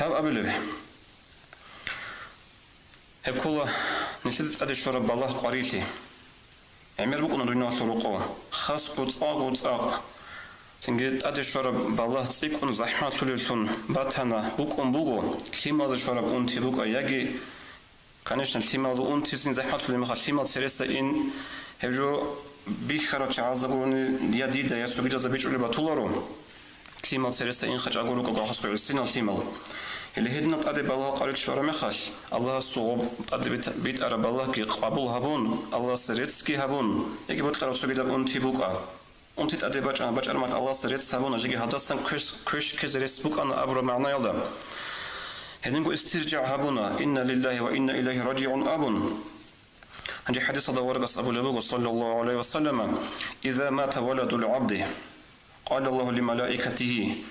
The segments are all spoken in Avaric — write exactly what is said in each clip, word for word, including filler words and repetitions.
Гьаб абилеб. Гьеб ккола нилъеда тӀаде щвараб балагь къварилъи. ГӀемер букӀуна дуниялалъул рокъов. Хасго цӀакъго цӀакъ. Цинги тӀаде щвараб балагь цӀикӀкӀун захӀмалъулеллъун батана, букӀун буго, лъималазе щвараб унти букӀа, яги, конечно, лъималазул унтизин захӀмалъулеб мехалъ лъимал цереса ин, гьеб жо бихьарал чагӀазда гурони, я дида, я цогидазда бичӀчӀулеб батуларо. Лъимал цереса ин хачӀаго рукӀа гахъасго гӀисинал лъимал. Гьеле гьединал тӀаде балагь къварилъи щвараб мехалъ, Аллагьасул гъоб тӀаде бит-, битӀараб балагьги къабул гьабун, Аллагьасе реццги гьабун, яги бокьараб цогидаб унти букӀа. Унти тӀаде бачӀана, бачӀармал Аллагьасе рецц гьабуна, жеги гьадасан квеш-, квеш ккезе рес букӀана абураб магӀнаялда. Гьединго истиржагӀ гьабуна, «Инна лиллагьи ва инна илайгьи ражигӀун», абун. Гьанже хӀадисалда аварагас абулеб буго, саллаллагьу гӀалайгьи ва саллама, «Иза мата валадул гӀабди, къала Аллагьу ли малаикатигьи»,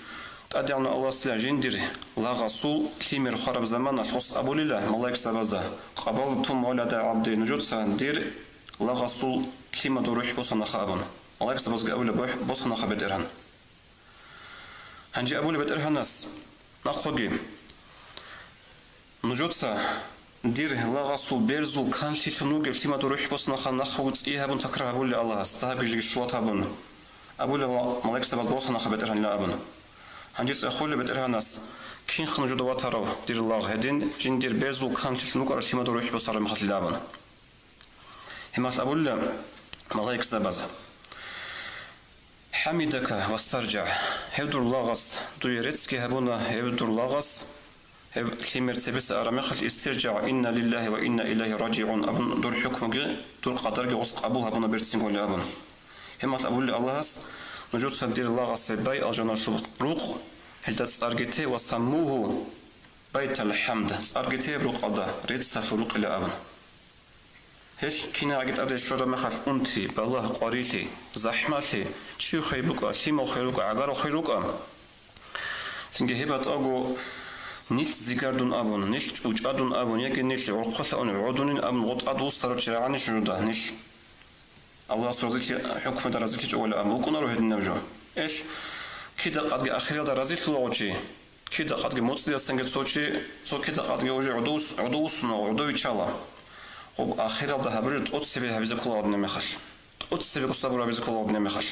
ТӀадегӀанав Аллагьасила жиндир лагъасул лъимер хвараб заманалъ гъос абулила малаикзабазда, «Къабалтум валада гӀабди», нужеца дир лагъасул лъимадул рухӀ босанаха абун. Малаикзабазги абулеб, босанаха, БетӀергьан. Гьанже абулеб БетӀергьанас, нахъоги, нужеца дир лагъасул берзул канлъилъун вугеб лъимадул рухӀ босанаха, нахъоги цӀи гьабун такрар гьабулел Аллагьас, дагьабги жеги щулат гьабун. Абулеб малаикзабаз, босанаха БетӀергьанила абун. Гьанже цӀехолеб БетӀергьанас, кинха нужеда ватарав дир лагъ гьедин, жиндир берзул канлъилъун вукӀарав лъимадул рухӀ босараб мехалъила абун. Гьеб мехалъ абулила малаикзабаз, «ХӀамидака вастаржагӀ», гьев дур лагъас дуе реццги гьабуна, гьев дур лагъас, гьев лъимер цебеса араб мехалъ, «истиржагӀ, инна лиллагьи ва инна илайгьи ражигӀун», абун дур хӀукмуги, дур къадарги гъос къабул гьабуна берцинго абун. Гьеб мехалъ абулила Аллагьас, нужеца дир лагъасе бай алжаналъул рукъ, гьелда цӀарги те, ва саммугьу Байтал ХӀамд, цӀарги тей рукъалда, реццалъул рукъила абун. Гьелъ кинагӀаги тӀаде щвараб мехалъ унти, балагь, къварилъи, захӀмалъи, чи хвей букӀа, лъимал хвей рукӀа, гӀагарал хвей рукӀа. Цинги гьеб батӀаго нилъ зигардун абун, нилъ чӀучӀадун абун, яги нилъ гӀорхъолъа ун гӀодунин абун, гъо тӀад вуссарав чи рагӀани жужуда нилъ. Аллагьас разилъи-, хӀукмуялда разилъичӀо вала абун букӀунаро гьединаб жо. Эл, кидакъадги ахиралда разилъулаго чи, кидакъадги моцӀидасанги цо чи, цо кидакъадги уже гӀодов-, гӀодов вуссунаго, гӀодов виччала. Гъоб ахиралда гьабураб тӀоцебе гьабизе кколаго динаб мехалъ. ТӀоцебего сабур гьабизе кколаго динаб мехалъ.